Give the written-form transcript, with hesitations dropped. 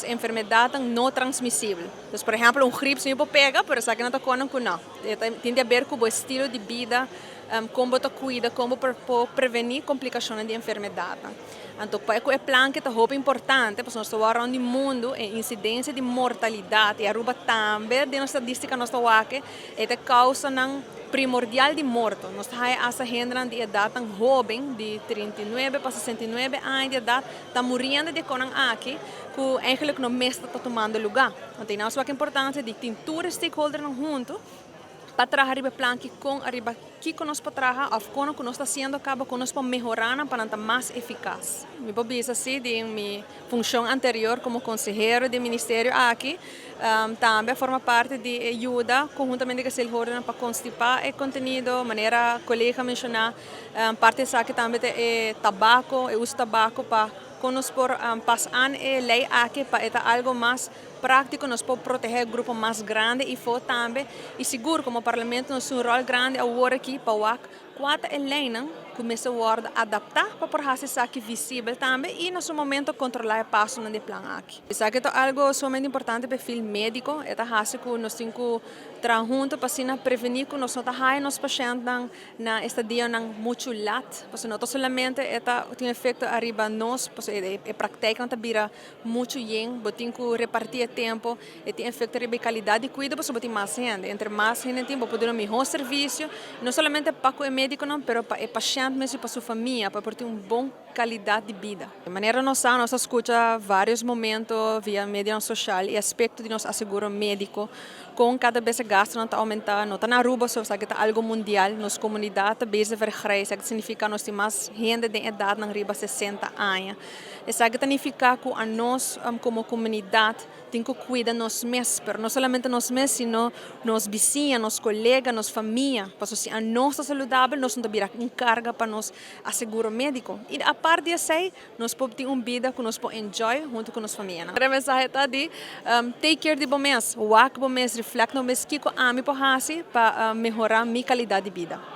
Enfermedad no transmisibel. Anto, por ehempel, un griep si por pega, pero esaki no ta con cu no. Tin di haber cu e estilo di bida, con bo ta cuida, con por preveni complicacion di enfermedad. Anto, pa e plan cu ta hopi importante, pasobra nos ta rond di mundo, e incidencia di mortalidad, y Aruba tambe, den estadistica nos ta wak, e causa nan primordial di morto. Nos ta haya hende di edad tan hoben, di 39 pa 69 aña di edad, ta muriendo di cosnan aki, cu eigenlijk no mester ta tumando luga. Anto, nos ta importancia di tin tur stakeholder hunto, pa traha riba plan cu con ariba kico nos por traha of con cu nos ta haciendo caba, con nos por mehora pa ta mas eficaz. Mi por bisa asina, di mi funcion anterior como consehero di ministerio aki, tambe forma parti di yuda conhuntamente cu stakeholder pa constipa e contenido, manera colega a menciona, parti esaki tambe e tabaco, e uso tabaco, pa con nos por pasa e ley aki pa ta algo mas practico, nos por protege grupo mas grandi y for tambe. Y sigur, como parlamento, nos tin un rol grandi awor aki pa wak cua ta e ley cuminsa adapta pa por haci esaki visibel tambe y na su momento controla e paso di plan aki. Esaki ta algo sumamente importante pa perfil medico, e ta haci cu nos tin cu traha hunto pa asina preveni cu nos no ta haya nos pashentnan na estadia nan mucho laat, pasobra no solamente e tin efecto ariba nos, pasobra e praktijk nan ta bira mucho yen, bo tin cu reparti e tempo, y tin efecto riba calidad di cuido, pasobra tin mas hende. Entre mas hende tin, bo por duna miho servicio, no solamente pa e medico, pero pa e pashent mes y pa su famia, pa por tin un bon calidad di bida. Di manera nos a scucha varios momento via media social e aspecto di nos aseguro medico, cu cada bes e gasto nan ta aumenta, no ta na Aruba so, esaki ta algo mundial, nos comunidad ta bezig vergrijs, esaki significa nos tin mas hende di edad nan riba 60 aña. Esaki significa cu nos como comunidad tin cu cuida nos mes, pero no solamente nos mes, sino nos bisiña, nos colega, nos famia. Pasobra si nos ta saludabel, nos no ta bira un carga pa nos aseguro medico. Y aparte di esey, nos por tin un bida cu nos por enjoy hunto cu nos famia. E mensahe ta di take care di bo mes, wak bo mes, reflect no mes kico ami por hasi pa mehora mi calidad di bida.